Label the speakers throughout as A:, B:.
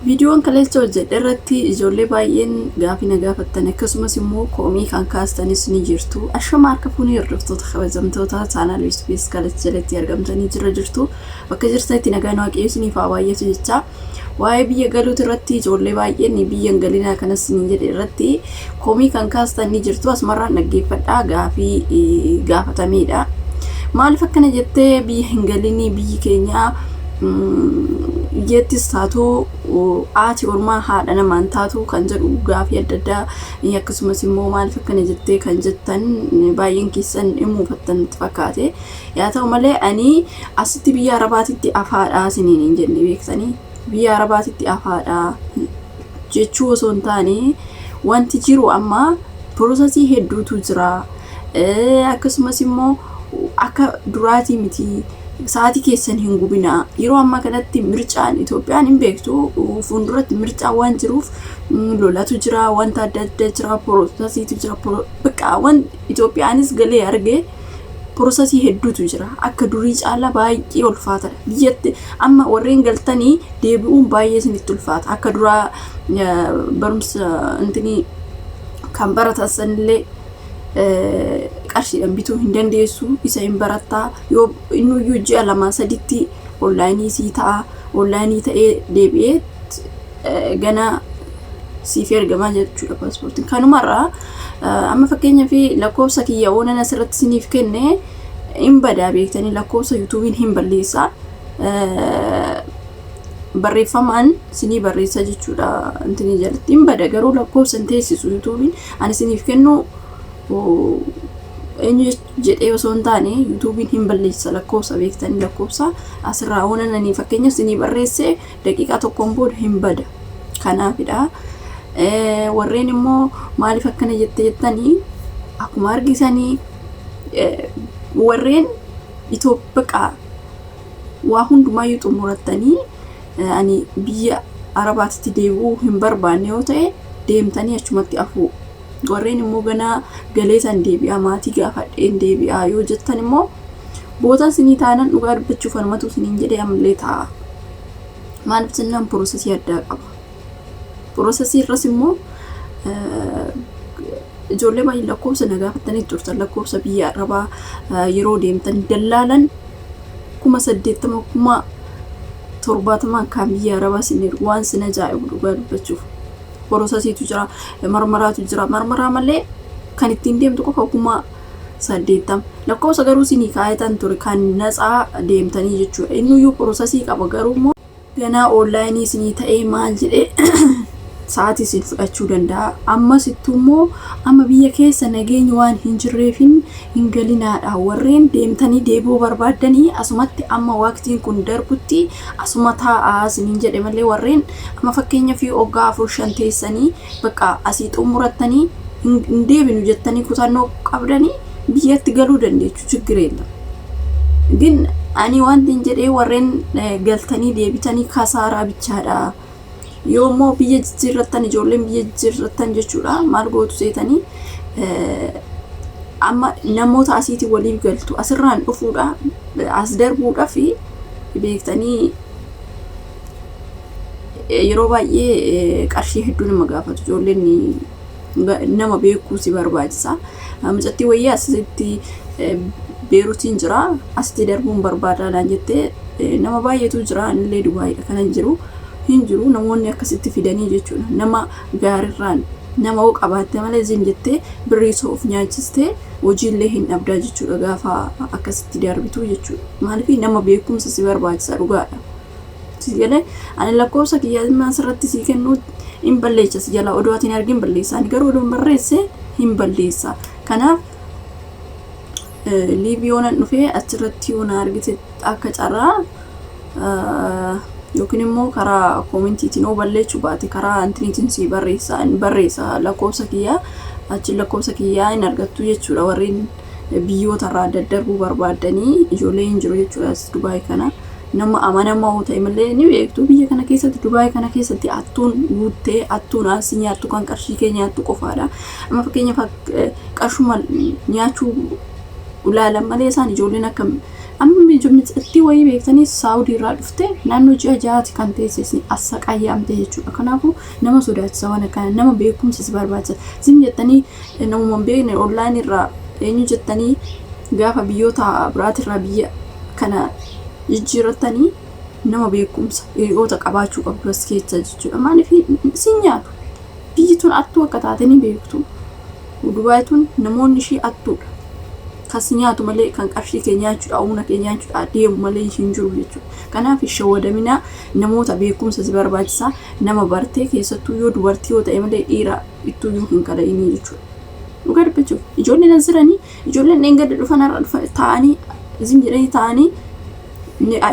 A: Viidiyoon kaleessa hojjedhe irratti ijoollee baay'een gaafii na gaafattan, akkasumas immoo koomii kan kaastanis ni jirtu. Ashama harka fuunee hordoftoota kabajamtoota chaanaal Yuusufiis kaleessa jalatti argamtanii jira jirtu. Bakka jirtanitti nagaan Waaqayyo isiniif haa baay'atu jecha. Waa'ee biyya galuuti irratti ijoollee baay'een biyya hin galinaa kanas ni jedhe irratti koomii kan kaastan ni jirtu. Asumarraan dhaggeeffadhaa, gaafii gaafatameedha. Maaliif akkana jettee, biyya hin galinii, biyyi keenya biyyattis taatu haati ormaa haadha namaan taatu kan jedhu gaafii adda addaa, akkasumas immoo maaliif akkana jettee kan jettan baay'een keessan hin muufattan natti fakkaate. Yaa ta'u malee, ani asitti biyya Arabaatitti afaadhaa isiniin hin jenne. Beektanii, biyya Arabaatitti afaadhaa jechuu osoo hin taane, wanti jiru amma processii hedduutu jira. Akkasumas immoo akka duraatii miti, sa'aatii keessan hin gubinaa. Yeroo ammaa kanatti mircaan Itoophiyaan hin beektu, fuulduratti mircaan waan jiruuf lolatu jira, wanta adda addaa jira, processiitu jira. Bakka waan Itoophiyaanis galee argee processii hedduutu jira. Akka durii caalaa baay'ee ulfaatadha. Biyyatti amma warreen galtanii deebi'uun baay'ee isinitti ulfaata. Akka duraa barumsa intinii kan baratan sanillee qarshiidhaan bituu hin dandeessu. Isa hin barattaa yoo innuyyuu ji'a 2 saditti onlineii sii ta'a. Onlineii ta'ee deebi'ee gana siif ergamaa jechuudha paaspoortiin. Kanumarraa amma fakkeenyaaf lakkoofsa kiyya oonan asirratti isiniif kenne hin badaa. Beektanii, lakkoofsa YouTubeiin hin balleessaa, barreeffamaan isinii barreessa jechuudha. Intinii jalatti hin bada, garuu lakkoofsa hin teessisu YouTubeiin. Ani isiniif kennu eenyu jedhee osoo hin taane, YouTubeiin hin balleessa lakkoofsa. Beektanii, lakkoofsa asirraa oonananii fakkeenyaaf isinii barreesse daqiiqaa tokkoon booda hin bada. Kanaafidha. Warreen immoo maaliif akkana jette jettanii, akkuma argisanii warreen Itoophiyaa waa hundumaayyuu xumurattanii ani biyya Arabaatitti deebi'uu hin barbaanne yoo ta'e, deemtanii achumatti afuu. Warreen immoo ganaa galeetan deebi'aa, maatii gaafadheen deebi'aa yoo jettan immoo, bootaan isinii taanan dhugaa dubbachuuf anumatu isiniin jedhee ammallee ta'a. Maaliif jennaan, processii addaa qaba. Processii irras immoo ijoollee baay'ee lakkoofsa na gaafattanii turtan. Lakkoofsa biyya Arabaa yeroo deemtan dallaalan 80,000, 70,000 kan biyya Arabaa isin ergu. Waan sin ajaa'ibu, dhugaa dubbachuuf, processiitu jira, marmaraatu jira. Marmaraa malee kan ittiin deemtu qofa 80,000. Lakkoofsa garuu isinii kaayetan ture kan natsaa deemtanii jechuudha. Innuyyuu processii qaba, garuu immoo ganaa onlineii isinii ta'ee maal jedhee sa'aatii isin fudhachuu danda'a. Ammas ittuu immoo amma biyya keessa nageenyi waan hin jirreefin hin galinaadha. Warreen deemtanii deebi'uu barbaaddanii asumatti amma waqtiin kun darbutti asuma taa'aa isiniin jedhe malee, warreen amma fakkeenya fi waggaa 4 5 teessanii bakka asii xumurattanii hin deebinu jettanii kutannoo qabdanii biyyatti galuu dandeechu, ችግር የለም. ግን ani wanti hin jedhee, warreen galtanii deebitanii kasaaraa bichaadha. Yoo immoo biyya jijjiirrattan, ijoolleen biyya jijjiirrattan jechuudha, maal gootu seetanii, amma namoota asiitii waliif galtu asirraan dhufuudha as darbuudha fi beektanii yeroo baay'ee qarshii hedduu nama gaafatu. Ijoolleen nama beekuu si barbaachisa. Mucattii wayii asitti Beeruutiin jira, asitti darbuun barbaada naan jettee, nama baay'eetu jira, anillee Dubaayiidha kanan jiru hin jiru. Namoonni akkasitti fidanii jechuudha. Nama gaarirraan nama hoo qabaatte malee, zin jettee birrii of nyaachistee hojiillee hin dhabdaa jechuudha gaafa akkasitti darbitu jechuudha. Maaliif, nama beekumsa si barbaachisa, dhugaadha. Si galee, ani lakkoofsa kiyya asirratti sii kennu hin balleessa si jala, odoo ati hin argin balleessa. Ani garuu odoon barreesse hin balleessa. Kanaaf live yoonan dhufee achirratti yoo na argite akka carraa, yookiin immoo karaa commentiitiin yoo balleechuu baate, karaa antiniitiin sii barreessa, barreessa lakkoofsa kiyyaa achi, lakkoofsa kiyyaa hin argattu jechuudha. Warreen biyyoota irraa daddarbuu barbaaddanii ijoollee hin jiru jechuudha as Dubaay kana. Nama amanamaa yoo ta'e malee, ni beektu, biyya kana keessatti, Dubaay kana keessatti hattuun guuttee, hattuun asii nyaattu kan qarshii kee nyaattu qofaadha. Amma fakkeenyaaf qarshuma nyaachuu Ulaalan malee isaan ijoolleen akka amma micattii wayii beektanii Saawudii irraa dhufte naannoo ji'a 6ti kan teessisni as saqayyaamte jechuudha. Kanaafuu nama sodaachisa waan akkana, nama beekumsa si barbaachisa. Zim jettanii namuma hin beekne online irraa eenyu jettanii gaafa biyyoota biraatirraa biyya kana jijjiirrattanii nama beekumsa hiriyoota qabaachuu qabdu as keessa jechuudha. Maaliif sin nyaatu? Biyyi tun attuu akka taate ni beektu. Dubaay tun namoonni ishii attuudha. Kan si nyaatu malee, kan qarshii kee nyaachuudha, humna kee nyaachuudha deemu malee hin jiru jechuudha. Kanaaf hin shawwadaminaa, namoota beekumsa si barbaachisa, nama bartee keessattuu yoo dubartii yoo ta'e malee dhiira ittuyyuu hin kadha'inii jechuudha. Dhugaa dubbachuuf ijoolleen as jiranii, ijoolleen dheengadda dhufan har'a dhufa taa'anii zim jedhanii taa'anii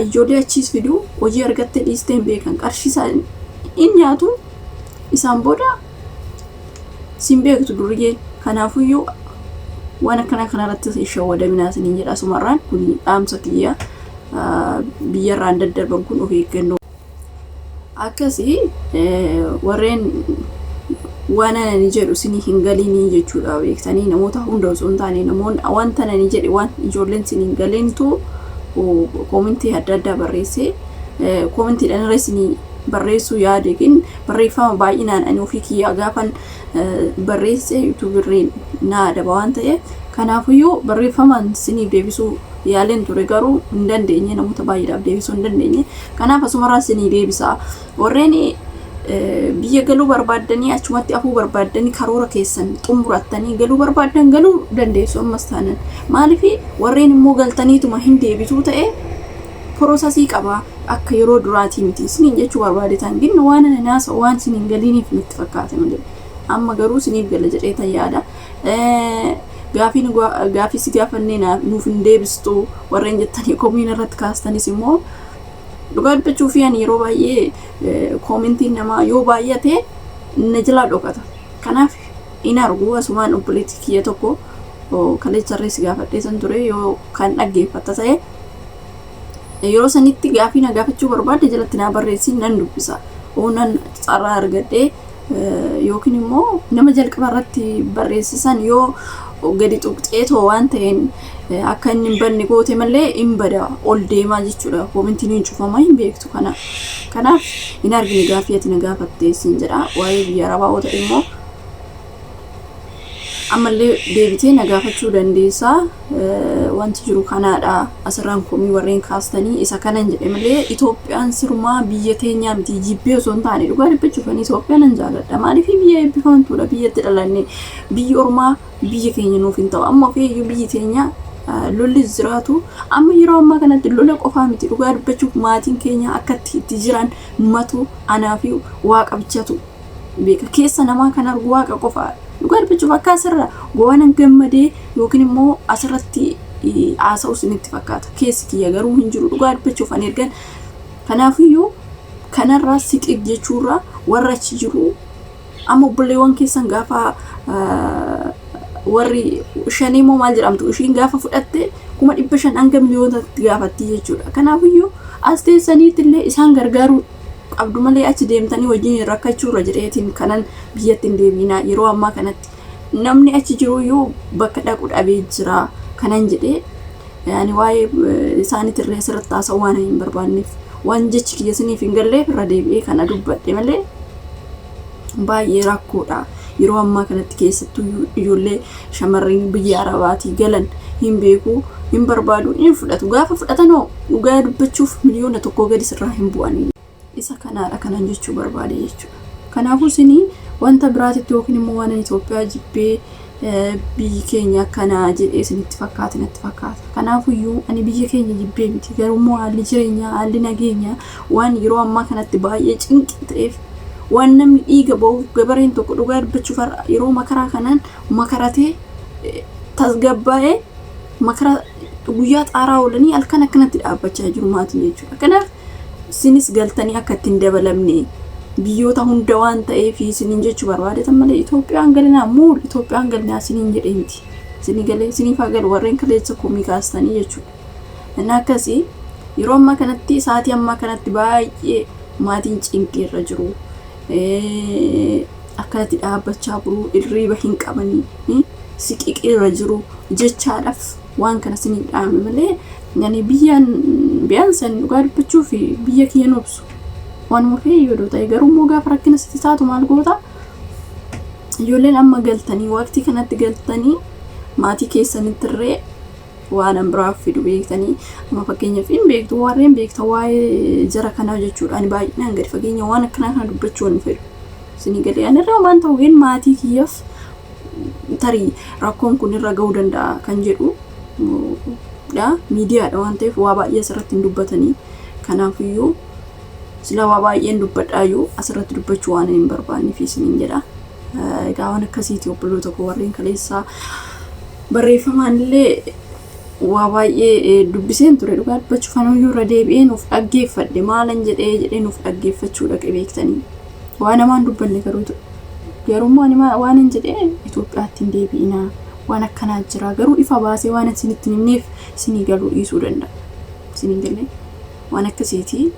A: ijoollee achiis fiduu, hojii argattee dhiistee hin beekan, qarshii isaa hin nyaatu, isaan booda sin beektu duriyyeen. Kanaafuyyuu waan akkanaa kanarratti hin shawwadaminaa isiniin jedha. Asumarraan kun dhaamsa kiyya, biyyarraan daddarban kun of eeggannoo akkasii warreen waan ani jedhu isinii hin galinii jechuudha. Beektanii, namoota hunda osoo hin taane, namoonni wanta ani jedhe waan ijoolleen isin hin galintu koomentii adda addaa barreessee koomentiidhaan irra isinii barreessuu yaade, barreeffama baay'inaan ani ofii kiyyaa gaafan barreesse yuutuubirreen na adaba waan ta'eef, kanaafuyyuu barreeffamaan isiniif deebisuu yaaleen ture, garuu hin dandeenye, namoota baay'eedhaaf deebisuu hin dandeenye. Kanaaf asumarraa isinii deebisa. Warreen biyya galuu barbaaddanii, achumatti hafuu barbaaddanii, karoora keessan xumurattanii galuu barbaaddan galuu dandeessu ammas taanan. Maaliif warreen immoo galtaniituma hin deebituu ta'e process qaba, akka yeroo duraatii miti isiniin jechuu barbaadetan. Gin waan ani naasa waan isiniin galiiniif natti fakkaate malee amma garuu isiniif gala jedheetan yaada. Gaafii gaafii si gaafannee nuuf hin deebistu warreen jettanii komiin irratti kaastanis immoo, dhugaa dubbachuu fi ani yeroo baay'ee koomentiin namaa yoo baay'ate na jalaa dhokata. Kanaaf in argu. Asumaan obboleettii kiyya tokko kaleessarree si gaafadhee san ture, yoo kan dhaggeeffatta ta'e, yeroo sanitti gaafii na gaafachuu barbaadde jalatti naa barreessi, nan dubbisa. Oo nan carraa argadhee yookiin immoo nama jalqaba irratti barreessisan yoo gadi tuqxeetoo waan ta'een akka inni hin badne goote malee hin bada, ol deemaa jechuudha. Koomentiin hin cufama, hin beektu kana. Kanaaf hin argine gaafii ati na gaafatte siin jedha. Waa'ee biyya arabaa yoo ta'e immoo ammallee deebitee na gaafachuu dandeessaa. Wanti jiru kanaadha. Asirraan komii warreen kaastanii isa kanan jedhe malee Itoophiyaan sirumaa biyya teenyaa miti jibbee osoo hin taane, dhugaa dubbachuuf ani Itoophiyaa nan jaaladha. Maaliif? Biyya eebbifamtuudha, biyyatti dhalanne. Biyyi ormaa biyya keenya nuuf hin ta'u. Amma ofii biyyi teenya lolli jiraatu, amma yeroo ammaa kanatti lola qofaa miti, dhugaa dubbachuuf maatiin keenya akka itti jiran matu anaa fi waaqa bichatu beeka. Keessa namaa kan argu waaqa qofaadha. Dhugaa dubbachuuf akka asirra waan gammadee yookiin immoo asirratti haasa'u isinitti fakkaata. Keessi kiyya garuu hin jiru dhugaa dubbachuuf ani ergan. Kanaafiyyuu kanarraa siqiq jechuurraa warra achi jiru amma obboleewwan keessan gaafa warri shanii immoo maal jedhamtu ishiin gaafa fudhatte 500,000 hanga miliyoonatti gaafatti jechuudha. Kanaafiyyuu as teessaniitti illee isaan gargaaruu qabdu malee achi deemtanii wajjin rakkachuurra jedheetiin kanan biyyatti hin deebiinaa. Yeroo ammaa kanatti namni achi jiruyyuu bakka dhaqu dhabee jira kanan jedhee ani waa'ee isaaniitirree asirratti haasa'uu waan hin barbaanneef, waan jechi kiyya isiniif hin galleef irra deebi'ee kana dubbadhe malee baay'ee rakkoodha. Yeroo ammaa kanatti keessattuu ijoollee shamarran biyya arabaatii galan hin beeku, hin barbaadu, hin fudhatu. Gaafa fudhatanoo dhugaa dubbachuuf 1 miliyoona gadi sirraa hin bu'anii. Isa kanaadha kanan jechuu barbaade jechuudha. Kanaafuu isinii wanta biraatitti yookiin immoo waan Itoophiyaa jibbee biyyi keenya akkanaa jedhee isinitti fakkaate natti fakkaata. Kanaafuyyuu ani biyya keenya jibbee miti, garuu immoo haalli jireenyaa, haalli nageenyaa waan yeroo ammaa kanatti baay'ee cinqii ta'eef, waan namni dhiiga ba'uuf, gabareen tokko dhugaa dubbachuuf har'a yeroo makaraa kanaan makaratee tasgabbaa'ee makara guyyaa xaaraa oolanii halkan akkanatti dhaabbachaa jiru maatiin jechuudha. Kanaaf isinis galtanii akka ittiin dabalamne biyyoota hunda waan ta'eef isiniin jechuu barbaadetan malee Itoophiyaan galinaa muul Itoophiyaan galinaa isiniin jedhee miti. Isinii galee isiniif haa galu warreen kaleessa komii kaastanii jechuudha. Inni akkasii yeroo ammaa kanatti, sa'aatii ammaa kanatti baay'ee maatiin cinqii irra jiru. Akkanatti dhaabbachaa jiru, hirriiba hin qabanii, siqiqii irra jiru jechaadhaaf. Waan kana isinii dhaame malee yani biyyaan biyaan san dhugaa dubbachuu fi biyya kiyya hin obsu. Waanuma fe'e yoo ta'e garuu immoo gaafa rakkina sitti taatu maal goota? Ijoolleen amma galtanii waqtii kanatti galtanii maatii keessanittirree waan an biraaf fidu beektanii. Amma fakkeenyaaf hin beektu, warreen beekta waa'ee jara kanaa jechuudha. Ani baay'inaan gadi fageenya waan akkanaa kana dubbachuu hin fedhu. Isinii galee ani irraa waan ta'u geen maatii kiyyaaf tarii rakkoon kun irra ga'uu danda'a kan jedhu dha. Miidiyaadha waan ta'eef waa baay'ee asirratti hin dubbatanii. Kanaafiyyuu sila waa baay'een dubbadhaayyuu asirratti dubbachuu waan hin barbaanneef isiniin jedha. Egaa waan akkasiiti obboloota koo, warreen kaleessaa barreeffamaan illee waa baay'ee dubbiseen ture. Dhugaa dubbachuuf anuyyuu irra deebi'een of dhaggeeffadhe, maalan jedhee jedheen of dhaggeeffachuu dhaqe beektanii. Waa namaan dubbanne garuu garuu ani waan hin jedhee Itoophiyaatti hin deebi'inaa, waan akkanaa jira, garuu ifa baasee waan isinitti hin himneef isinii galuu dhiisuu danda'a. Isinii galee waan akkasiiti.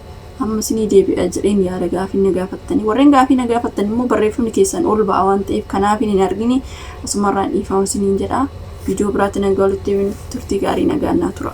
A: Amma isinii deebi'a jedheen yaada gaafii na gaafattanii. Warreen gaafii na gaafattan immoo barreeffamni keessan ol ba'a waan ta'eef kanaaf hin argine, asumarraan dhiifama isiniin jedha. Viidiyoo biraatti nagaa walitti turtii gaarii, nagaan naa tura.